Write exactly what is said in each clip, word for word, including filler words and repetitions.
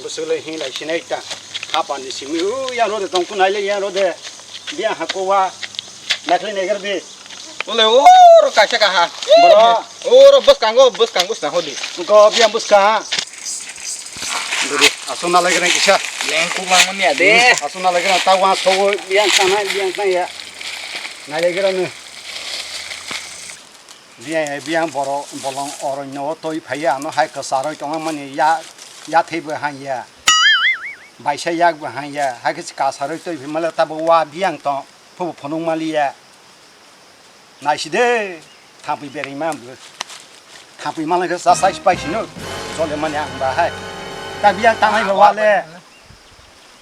Bwswk le hing lai sinai ta. Hapani simi u yang rode tong kunai le yang rode. Bia ha ko wa. Nakle negar de. Ole oro kaisa kaha. Bro. Oro bwskango, bwskango sna hodi. Ko bia bwska. Dede, aswk nalaigrang kisa. Yang kuk langmani ya de. Aswk nalaigrang ta wa so yang sana yang ta ya. Nalaigrang ne. Biyang, biyang borok bolong oronyo o twi phaiya, ano hai kwcharwi tongmani ya, ya thwibo hanya, baisa yakbo hanya, hai khe kwcharwi twi phaimale tabo wa biyang tong, phubo phunuk maliya. Naiside, thampui berengma bo. Thampui malai khe cha sai pai sino, chole mani ang ba hai. Ta biyang tanai bo wale.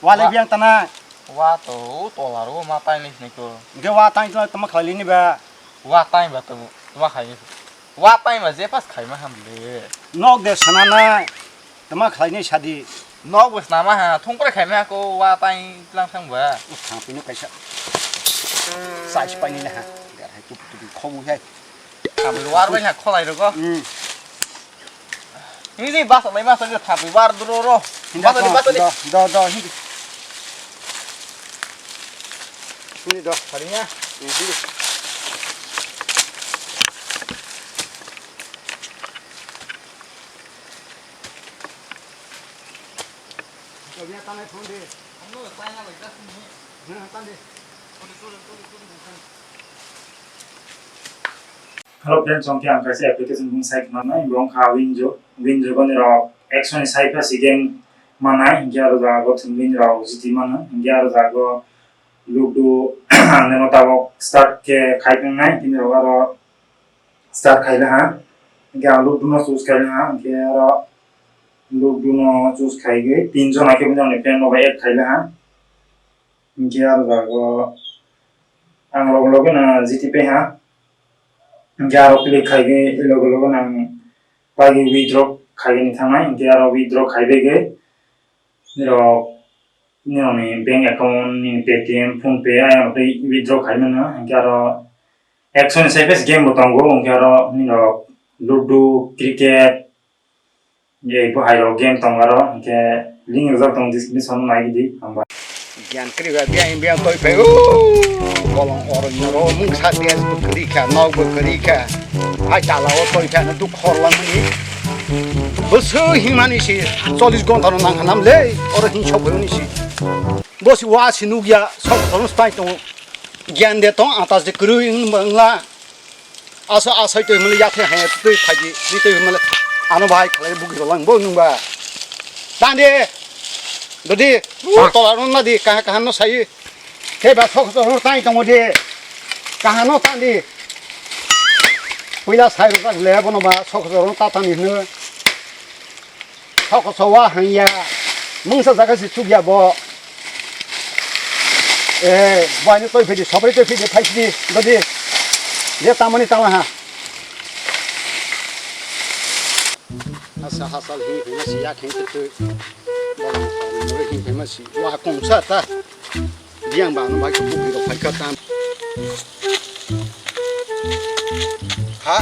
Wale biyang tanai. Wa to, tola ro ma tai ni ko. Ge wa tai to tama khlai ni ba. Wa tai ba to, tama khai ni. Wa tai ba je pas khai ma ham le. Nok de sana na. Tama khlai ni sadi. Nok bo sana ma ha, thong kore khai ma ko wa tai tlang sang ba. Thang pino kaisa. Sai si pai ni na ha. Gar hai tup tup khobu hai. Ham war bai ha kholai ro ko. Hmm. Hindi basa lai masa ni thapi war duro ro. Hindi basa ni basa ni. Do, do, do, hindi. Hindi do. Hari ya. Hindi. Kau ni tanai phone de. Ano, tanya lagi dah sini. Nah, tande. Phone de, phone de, phone de, phone de. Hello friends, hwnkhe ang kaisa application bung sai khna nai, bo wngkha Winjo, Winjo boni rok action ni sai pha si game manai, hwnkhe aro jaga o thwng bini rok G T mano, hwnkhe aro jaga o Ludo ang nino tabok start khe khai tongnai, bini rok aro start khai laha, hwnkhe ang Ludo no choose khai laha, hwnkhe aro Ludo no choose khai gwi tin jona khe bini rok ni friend rok bai add khai laha, hwnkhe aro jaga o ang logo logo no G T paiha. Hingke aro click khaigwi logo logo nang paigwi withdraw khaigwi thangnai, hingke aro withdraw khaibaigwi nirok nirokni bank account, nini Paytm, PhonePe, ayang twi withdraw khaimano, hingke aro action ni side by side game bo tongo, hingke aro nirok Ludo, Cricket, Ye, bo hai rok game tong aro, hingke link rijak tong description nai di, hambai. Gian kri ba biang biang toi pe, o, bolong oro nyoro mung sa bias bo kri kha, nok bo kri kha. Hai tala o toi kha, na duk khor lang mani. Bo so hing mani si, chollis gonta no nang khanam le, oro hing sok ni si. Bo si wa si nuk ya, sok thon stai tong. Gian de tong, atas de kru ing bangla. Asa asai twi mali yakhe hai twi phaji ni twi mali ano bahai khlai bugi rolang bo nungba. Tandi dodi tola ron nadi kaha kaha no sai. He ba sok sok tai tongo de. Kaha no tandi. Puila sai ro le bono ba sok sok ron ta tani hnu. Soko sowa hangya. Mungsa jaga si chukya bo. Eh, bo ani toi phidi, sobri toi phidi, phai phidi, godi. Je tamani tama ha. Asa hasal hi, hi masi yak hi tu. Bolang, hi, hi masi. Wa kong sa ta. Diang ba no bai ko buki ro phai ka tam. Ha?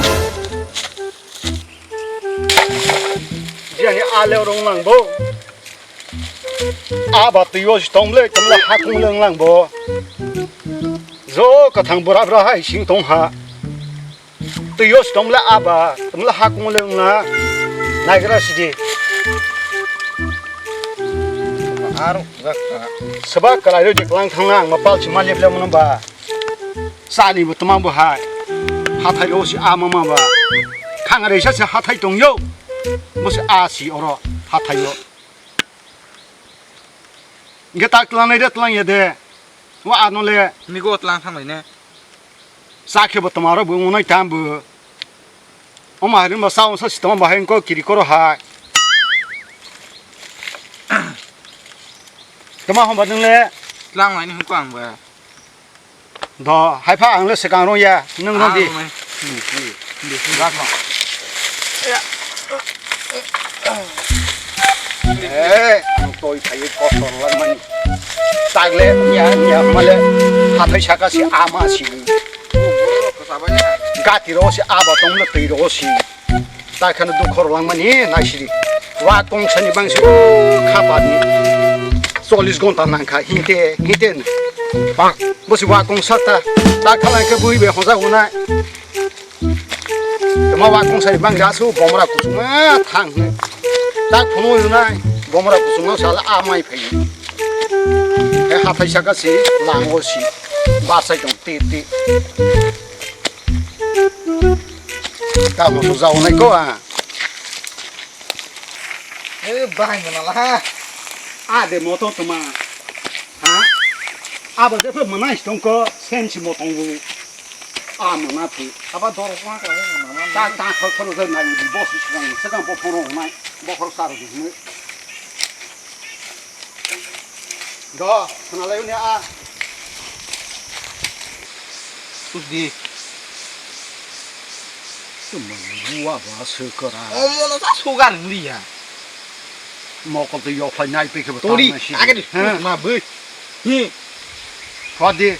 Diani ale rong lang bo. Aba twi o si tong le, tong le hakung leng lang bo. Jo kathang bora bora hai sing tong ha. Twi o si tong le aba, tong le hakung leng na. Naigra sidi. Aro gak. Sebab kalai ro jeklang thang lang, mapal si malip le mono ba. Sani bo tama bo hai. Hathai ro si a mama ba. Khang reisa se hathai tong yo. Bo se a si oro hathai yo. Ge tak tlang nai de tlang ye de. Wa ano le. Ni go tlang thang lai ne. Sa khe bo tama ro bo ngonai tam bo. Oma harin ba sa sa si tama ba hai ko kiri koro hai. Tama hom ba nung le. Tlang lai ni ko ang ba. Do, hai pha ang le swkang rung ya, nung rung di. Ah, rung mai. Hmm, hmm. Di, di, rak no. Eh, ang toi phai kosor lang mani. Tagle, ya, ya, male. Hathai saka si ama si. Gati ro si aba tong le twi ro si. Akhano dukho rwlangmani naisidi. Wa kongsani bangsi o khapani. Chollis gonta nangkha hinte hinte. Bang. Bosi wa kongsa ta. Ta khalai ke bui be hoja unai. Tama wa kongsani bangsi asu bomra kusuma thang. Ta khuno unai bomra kusuma sala amai phai. He hathai saka si lango si. Basai tong ti ti. Tamo to jaonai ko a. E bahai mana la ha. A de moto toma. Ha? Abo de phe mana istong ko sensi motong bu. A mana phe. Aba dor ko ha ko mana. Ta ta ko ko de na di boss ko. Saka bo phoro nai. Bo phoro sar di. Do, khwnalaio ni a. Sudi. Chumani buwa ba sukara. Omo no sa sugar liya. Mokol to yokhlai nai pekhe bo. Tori, tangnai si. Age di, ha? Ma bui. Hi. Khwadi.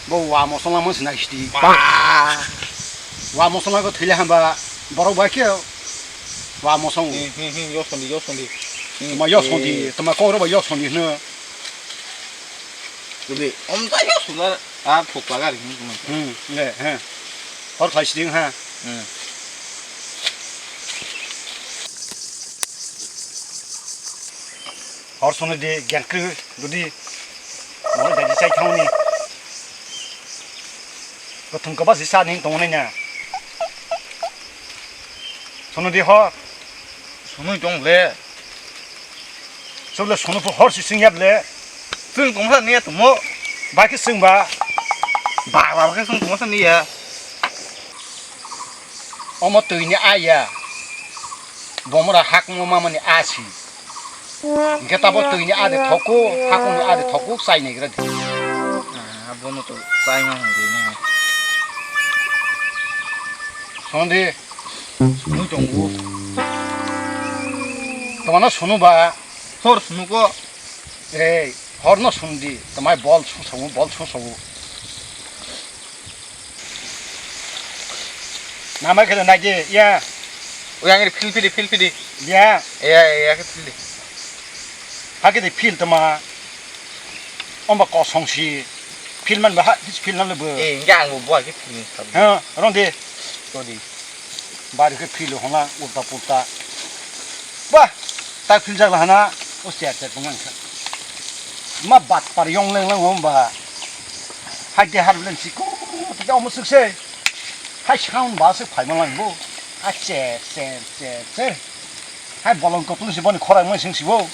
Bo wa mosola mo sinai sidi. Ba. Wa mosola ko thile hamba borok bai khe wa mosong. Hi, hi, hi, yosondi, yosondi. Hi, toma yosondi, hi. Toma koro ba yosondi hno. Kuli, om ta yosonda, a phuk pagar hin kuma. Hmm, le, ha. Hor khlai siding ha. Hmm. Hor sono di gyan kri dudi. Mo jadi chai thangni. Kothum kaba si sa ning tong nai na. Sono di hor. Sono tong le. Sono le sono phu hor si sing yap le. Sing tong sa ni ya tumo. Ba ki sing ba. Ba ba ke sing tong sa ni ya. Omo twi ni a ya. Bomora hakung mamani a si. Hingke tabo twi ni a de thoku, hakung ni a de thoku, chai nai gra di. Ah, abono to chai ma hwn di na. Sondi. Sunu tongo. Tomano sunu ba. Hor sunu ko. Ei, hor no sunu di. Tomai bol su sabu, bol su sabu. Namai khe naidi, ya. Oi, ang ri phil phidi, phil phidi. Ya. Ya, ya, ya, khe phil di. Hakhe de phil tama. Omba kosong si. Phil man ba ha, phil nam le bo. Eh, hingke ang bo bo khe phil ni sabu. Ha, rong de. To di. Bari khe phil hona, ulta pulta. Bah, tak phil jak lahana, o cher cher tong nang kha. Ma bat par yong leng leng hom ba. Hai de har len si ko, te omo suk se. Hai sound ba se phai ma lang bo. A che che che che. Hai bolong ko tun si boni khorai mo sing si bo.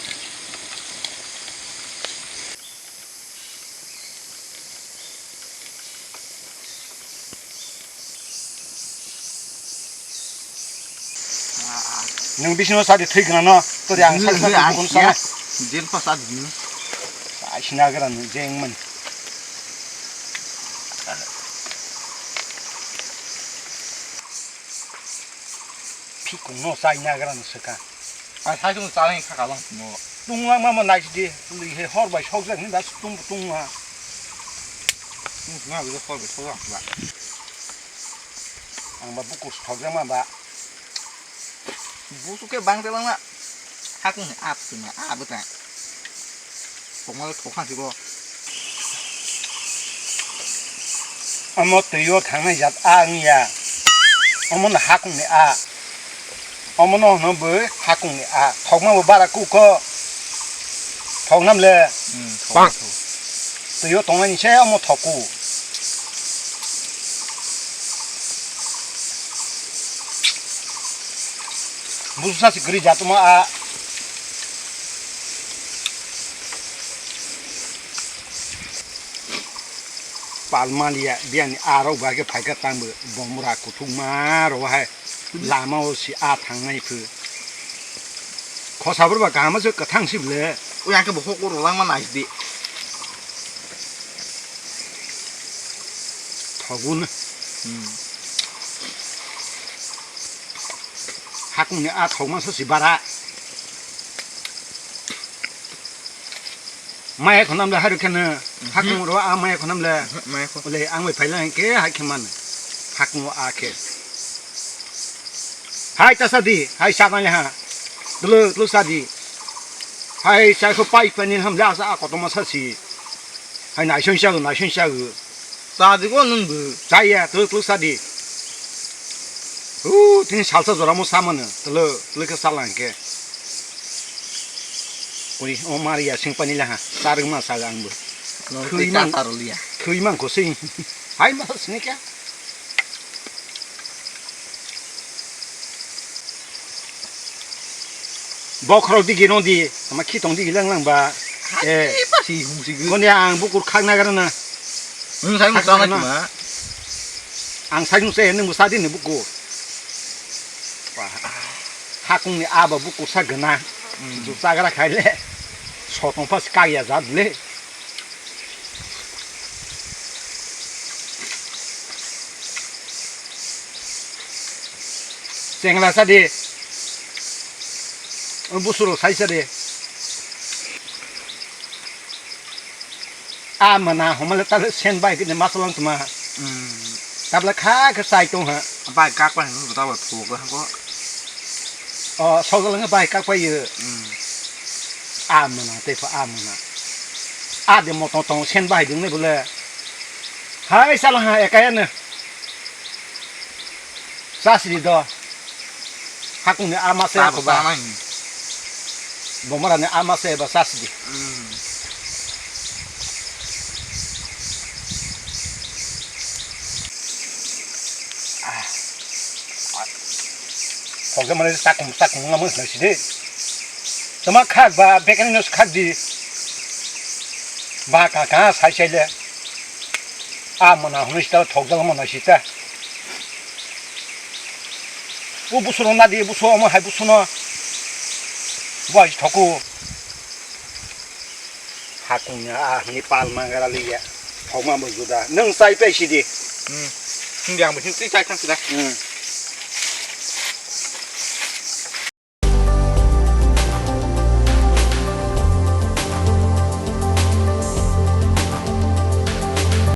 Nwng bisino sadi thwi gwnangno, tori ang sak sak Nwng bukuno ang sana. Siya, jail pass adi nwng. Ai sina gra nwng jeng man. Phikung no chai nagra no swkang. Ang sai chung chai kha kalang no. Tung lang ma ma nai di, li he hor bai sok jak ni das tung tung ma. Tung ma bi hor bai sok jak ba. Ang ba buku sok jak ma ba. Busu ke bang te lang ma. Hakung ni ap tu ma, ap ta. Tongma le thokha sibo. Omo twi o thangnai jat a wngya. Omo no hakung ni a. Omo no hwno bw hakung ni a. Thokma bo bara kuko. Thoknam le. Hmm, thok. Twi o tongnai ni se omo thoku. Busa si kwrwi jatuma a. Palmaliya biyani arok bai khe phaikha tangbo bomra kuthukma rw hai lama o si a thangnai phu. Khosa bwrwba kaham se kwthang si bwle. Oi, ang khe bo hok oro langma nai di. Thogun. Hmm. Hakungni a thokma so si bara. Maya khonam le haru khene. Mhm. Hakung ro a maya khonam le. Mhm, maya kho. Ole ang bai phaila ke hai khe man. Hakung a khe. Hai ta sa di, hai sa nai ha. Tulu, tulu sa di. Hai sa ko pai pani ham la sa ko to ma sa si. Hai nai shon sa, nai shon sa. Sa di ko nung bu. Sa ya, tulu, tulu sa di. Uh, tini salsa jora mo sa mano. Tulu, tulu ke sa lang ke. Uri, o Maria sing pani la ha. Sa rung ma sa ang bu. Nung Khui tei man. Sa sa ro liya. Khui man ko sing. Hai ma sini kya? Bokhorok digi no di, ama khitong digi lang lang ba. Eh. Hai, pasi hung si gu. Koni ang bukur khak na gara na. Nung sai mung Khak sa na na. Kima. Ang sai nung se nung sa di ni bukur. Wah. Hakung ni aba bukur sa gana. Hmm. Ju sa gara khai le. Sotong pas kaya jat le. Chengla sa di. Busuro sai sa di. A mana homale tale sen bai kini masalang tuma. Hmm. Tabla kha kha sai tong ha. Bai kak bai nung ta ba thok la ko. O, sojol nge bai kak bai ye. Hmm. A mana, tei pha a mana. A de motong tong sen bahai ding ne bole. Hai sala ha ekaya ne. Sasri do. Hakung ne ama se Sabo ko ba. Sama ni. Bomara ne ama se ba sasri. Hmm. Phokjak mani sakung sakung wngma wngkha sidi. Tama khak ba bekani no khak di. Ba ka ka sai sai le. A mana hwnwi sita phokjak mana sita. O busu rwna di, busu omo hai busu no. Bo hai thoku. Hakungni a hwnwi pal mangara liya. Thokma bo juda. Nwng chai pai sidi. Hmm. Hindi ang bo hindi chai thang sida. Hmm.